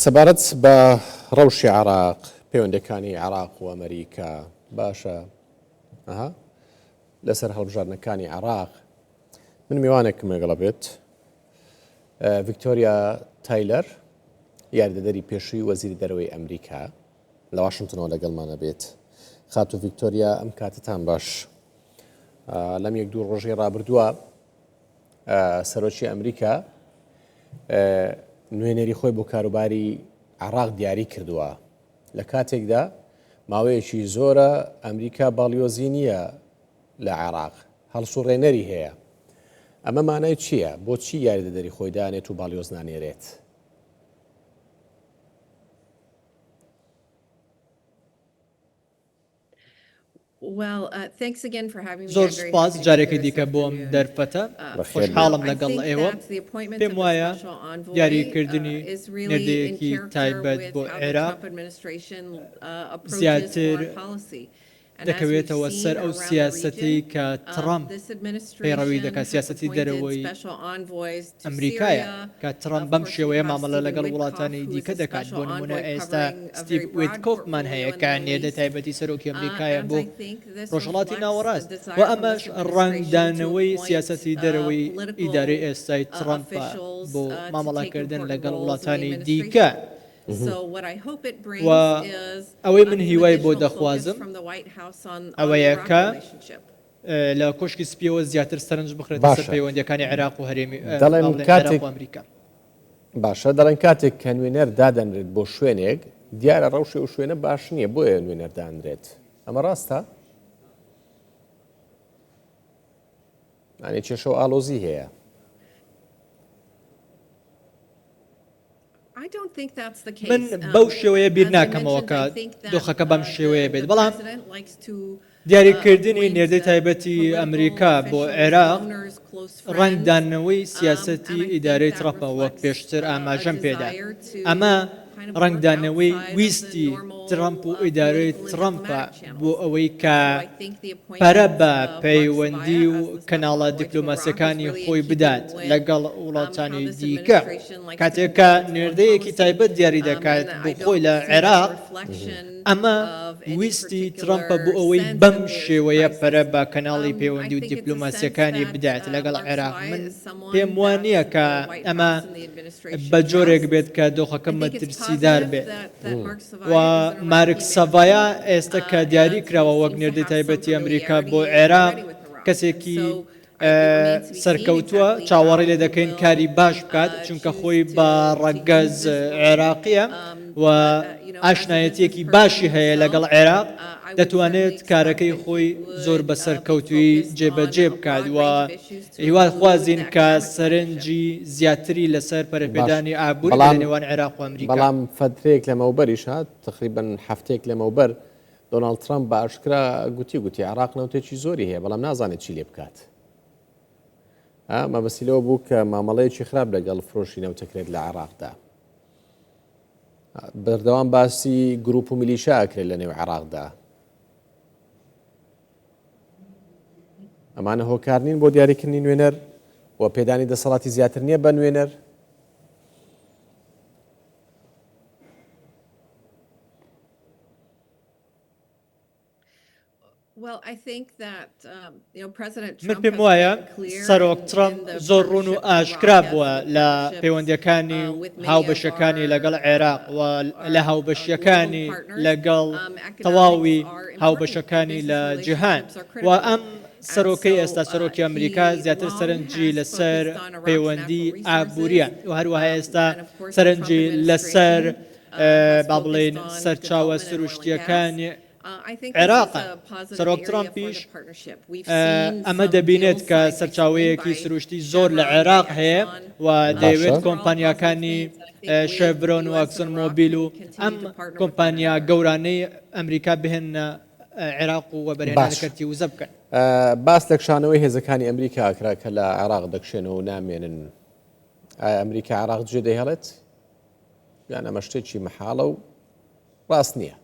سەبارەت بە ڕەوشی عێراق، پەیوەندیەکانی عێراق و ئەمریکا باشە ئەها لەسەر هەڵبژاردنەکانی عێراق من میوانێکم لەگەڵە بێت ڤیکتۆریا تایلەر یاریدەدەری پێشووی وەزیری دەرەوەی ئەمریکا لە واشنتنەوە لەگەڵمانە بێت خاتو ڤیکتۆریا ئەم کاتتان باش لەم یەک دوو ڕۆژەی ڕابردووە سەرۆکی ئەمریکا نوێنەری خۆی بۆ کاروباری عراق دیاری کردووە لە کاتێکدا ماوەیەکی زۆرە ئەمریکا باڵیۆزی نییە لە عێراق هەڵسوڕێنەری هەیە ئەمە مانای چییە؟ بۆچی یاریدەدەری خۆی دانێت و باڵیۆز نانێرێت؟ زۆر سوپاس جارێکی دیکە بۆ ئەم دەرفەتە، خۆشحاڵم لەگەڵ ئێوە. پێم وایە دیاریکردنی نێردەیەکی تایبەت بۆ عێراق زیاتر دەکەوێتەوە سەر ئەو سیاسەتەی کە ترەمپ پەیڕەوی دەکات، سیاسەتی دەرەوەی ئەمریکایە کە ترەمپ بەم شێوەیە مامەڵە لەگەڵ وڵاتانی دیکە دەکات، بۆ نموونە ئێستا ستیڤ ویتکۆفمان هەیە کە نێردەی تایبەتی سەرۆکی ئەمریکایە بۆ ڕۆژهەڵاتی ناوەڕاست و ئەمەش ڕەنگدانەوەی سیاسەتی دەرەوەی ئیدارەی ئێستای ترەمپە بۆ مامەڵەکردن لەگەڵ وڵاتانی دیکە. و ئەوەی من هیوای بۆ دەخوازم ئەوەیە کە لە کۆشکی سپیەوە زیاتر سەرنج بخرێتە سەر باشە پەیوەندیەکانی عێراق و هەرێمی دەڵێن با بڵێین عێراق کاتێک و ئەمریکا. باشە دەڵێن کاتێک کە نوێنەر دادەنرێت بۆ شوێنێک دیارە ڕەوشی ئەو شوێنە باش نییە بۆیە نوێنەر دانرێت ئەمە ڕاستە؟ یانی کێشە و ئاڵۆزی هەیە. من بەو شێوەیە بیر ناکەمەوە کە دۆخەکە بەم شێوەیە بێت، بەڵام دیاریکردنی نێردەی تایبەتی ئەمریکا بۆ عێراق ڕەنگدانەوەی سیاسەتی ئیدارەی ترەمپە وەک پێشتر ئاماژەم پێدا، ئەمە ڕەنگدانەوەی ویستی ترەمپ و ئیدارەی ترەمپە بۆ ئەوەی کە پەرە بە پەیوەندی و کەناڵە دیپلۆماسییەکانی خۆی بدات لەگەڵ وڵاتانی دیکە. کاتێک کە نێردەیەکی تایبەت دیاری دەکات بۆ خۆی لە عێراق، ئەمە ویستی ترەمپە بۆ ئەوەی بەم شێوەیە پەرە بە کەناڵی پەیوەندی و دیپلۆماسییەکانی بدات لەگەڵ عێراق. من پێم وا نییە کە ئەمە بە جۆرێک بێت کە دۆخەکە مەترسیدار بێت. و مارک سەڤایا ئێستە کە دیاری کراوە وەک نێردەی تایبەتی ئەمریکا بۆ عێراق، کەسێکی سەرکەوتووە، چاوەڕێی لێ دەکەین کاری باش بکات، چونکە خۆی بە ڕەگەز عێراقییە و ئاشنایەتییەکی باشی هەیە لەگەڵ عێراق، دەتوانێت کارەکەی خۆی زۆر بە سەرکەوتوویی جێبەجێ بکات و هیواخوازین کە سەرنجی زیاتری لەسەر باش پەرەپێدانی ئابووری بێت بەڵام لە نێوان عێراق و ئەمریکا. بەڵام فەترەیەک لەمەوبەریش ها تەقریبەن هەفتەیەک لەمەوبەر دۆناڵد ترەمپ بە ئاشکرا گوتی گوتی عێراق نەوتێکی زۆری هەیە بەڵام نازانێت چی لێ بکات. ها مەبەستی لەوە بوو کە مامەڵەیەکی خراپ لەگەڵ فرۆشی نەوتەکرێت لە عێراقدا. بەردەوام باسی گروپ و میلیشا ئەکرێت لە نێو عێراقدا. ئەمانە هۆکار نین بۆ دیاریکردنی نوێنەر و پێدانی دەسەڵاتی زیاتر نییە بە نوێنەر؟ من پێم وایە سەرۆک ترەمپ زۆر ڕوون و ئاشکرا بووە لە پەیوەندییەکانی و هاوبەشیەکانی لەگەڵ عێراق و لە هاوبەشییەکانی لەگەڵ تەواوی هاوبەشەکانی لە جیهان و ئەم سەرۆکەی ئێستا سەرۆکی ئەمریکا زیاتر سەرنجی لەسەر پەیوەندی ئابووریە و هەروەها ئێستا سەرنجی لەسەر با بڵێین سەرچاوە سروشتیەکانی عێراقە. سەرۆک ترەمپیش ئەمە دەبینێت کە سەرچاوەیەکی سروشتی زۆر لە عێراق هەیە و دەیەوێت کۆمپانیاکانی شێڤرۆن و ئەکسۆن مۆبیل و ئەم کۆمپانیا گەورانەی ئەمریکا بهێننە عێراق و وەبەرهێنان لە باش کەرتی وزە بکەن. باس لە کشانەوەی هێزەکانی ئەمریکا کرا کە لە عێراق دەکشێنەوە و نامێنن. ئایا ئەمریکا عێراق جێ دەهێڵێت؟ یان ئەمە شتێکی مەحاڵە و ڕاست نییە؟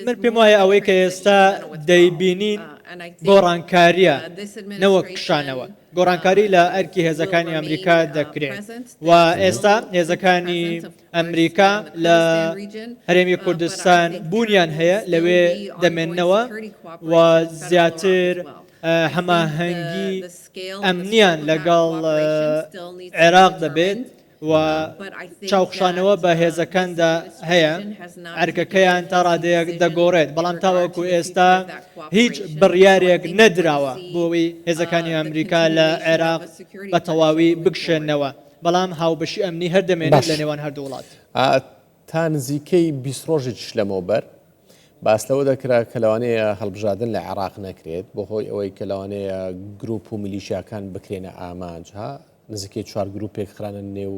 من پێم وایە ئەوەی کە ئێستا دەیبینین گۆڕانکارییە نەوەک کشانەوە. گۆڕانکاری لە ئەرکی هێزەکانی ئەمریکا دەکرێت و ئێستا هێزەکانی ئەمریکا لە هەرێمی کوردستان بوونیان هەیە، لەوێ دەمێننەوە و زیاتر هەماهەنگی ئەمنیان لەگەڵ عێراق دەبێت و چاوخشانەوە بە هێزەکاندا هەیە، ئەرکەکەیان تا ڕادەیەک دەگۆڕێت، بەڵام تاوەکو ئێستا هیچ بڕیارێک نەدراوە بۆ ئەوەی هێزەکانی ئەمریکا لە عێراق بە تەواوی بکشێنەوە، بەڵام هاوبەشی ئەمنی هەر دەمێنێت لە نێوان هەردوو وڵات. تا نزیکەی 20 ڕۆژێکیش لەمەوبەر باس لەوە دەکرا کە لەوانەیە هەڵبژاردن لە عێراق نەکرێت بەهۆی ئەوەی کە لەوانەیە گروپ و میلیشیاکان بکرێنە ئامانج ها نزیکەی چوار گروپێک خرانە نێو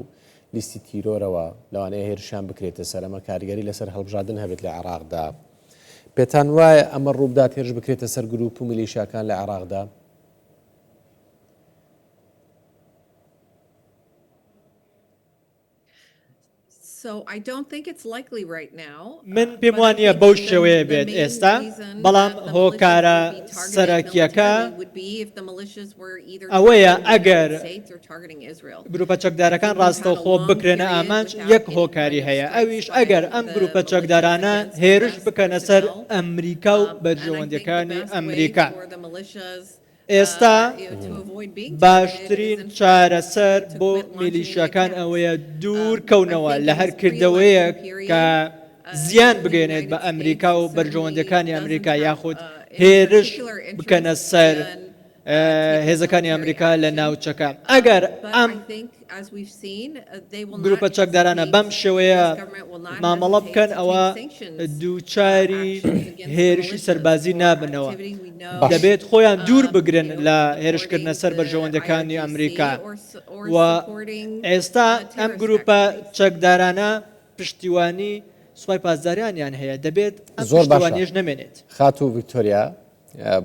لیستی تیرۆرەوە لەوانەیە هێرشیان بکرێتە سەر ئەمە کاریگەری لەسەر هەڵبژاردن هەبێت لە عێراقدا پێتان وایە ئەمە ڕووبدات هێرش بکرێتە سەر گروپ و میلیشیاکان لە عێراقدا؟ من پێم وانییە بەو شێوەیە بێت ئێستا، بەڵام هۆکارە سەرەکییەکە ئەوەیە ئەگەر گروپە چەکدارەکان ڕاستەوخۆ بکرێنە ئامانج، یەک هۆکاری هەیە، ئەویش ئەگەر ئەم گروپە چەکدارانە هێرش بکەنە سەر ئەمریکا و بەرژەوەندییەکانی ئەمریکا. ئێستا باشترین چارەسەر بۆ میلیشیاکان ئەوەیە دوور کەونەوە لە هەر کردەوەیەک کە زیان بگەیەنێت بە ئەمریکا و بەرژەوەندیەکانی ئەمریکا یاخود هێرش بکەنە سەر هێزەکانی ئەمریکا لە ناوچەکە. ئەگەر ئەم گروپە چەکدارانە بەم شێوەیە مامەڵە بکەن ئەوا دووچاری هێرشی سەربازی نابنەوە. دەبێت خۆیان دوور بگرن لە هێرشکردنە سەر بەرژەوەندەکانی ئەمریکا و ئێستا ئەم گروپە چەکدارانە پشتیوانی سوپای پاسدارانیان هەیە دەبێت ئەم زۆر باشە پشتیوانیەش نەمێنێت. خاتوو ڤیکتۆریا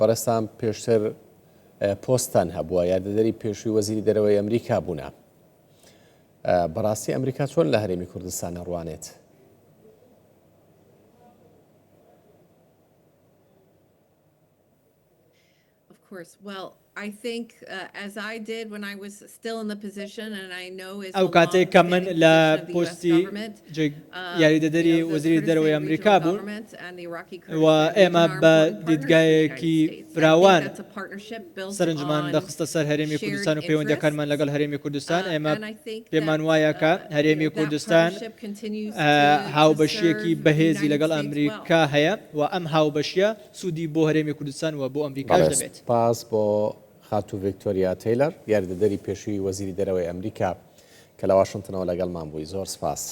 بەڕێزتان پێشتر پۆستتان هەبووە، یاریدەدەری پێشووی وەزیری دەرەوەی ئەمریکا بوونە. بەڕاستی ئەمریکا چۆن لە هەرێمی کوردستان ئەڕوانێت؟ ئەو کاتەی کە من لە پۆستی یاریدەدەری وەزیری دەرەوەی ئەمریکا بووم و ئێمە بە دیدگایەکی فراوان سەرنجمان دەخستە سەر هەرێمی کوردستان و پەیوەندیەکانمان لەگەڵ هەرێمی کوردستان، ئێمە پێمان وایە کە هەرێمی کوردستان هاوبەشیەکی بەهێزی لەگەڵ ئەمریکا هەیە و ئەم هاوبەشیە سوودی بۆ هەرێمی کوردستان و بۆ ئەمریکاش بەڵێ دەبێت. سوپاس بۆ خاتوو ڤیکتۆریا تەیلەر، یاریدەدەری پێشووی وەزیری دەرەوەی ئەمریکا کە لە واشنتنەوە لەگەڵمان بووی. زۆر سوپاس.